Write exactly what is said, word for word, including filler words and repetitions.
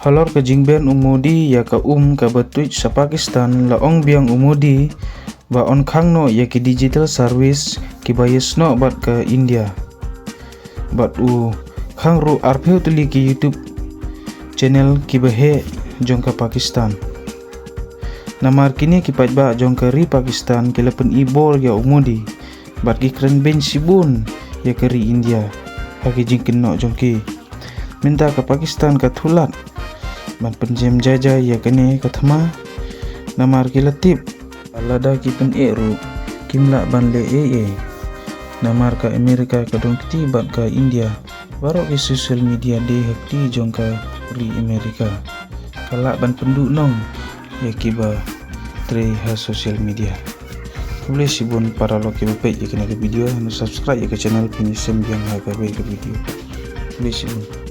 Halor ka jingban u Modi ïa ka um kaba tuid sha Pakistan, la ong biang u Modi ba yn khang noh ïa ki digital service kiba ïasnoh bad ka India. Bad u khang ruh arphew tylli ki YouTube channel kiba heh jong ka Pakistan. Namar kine ki paidbah jong ka ri Pakistan ki la pyni bor ïa u Modi bad ki kren beiñ shibun ïa ka ri India ha ki jingkynnoh jong ki. Mynta ka Pakistan ka thulat ban pynjem jai jai ïa kane ka thma, namar ki la tip lada ki pyneh ruh kim lah ban leh ei ei. Namar ka America ka dang kti bad ka India, baroh ki social media dei ha kti jong ka ri America. Ka lah ban pynduh noh ïa kiba trei ha social media. Khublei shibun paralok kiba peit ïa kane ka video, subscribe ïa ka channel pynïasem biang ha kawei ka video. Khublei shibun.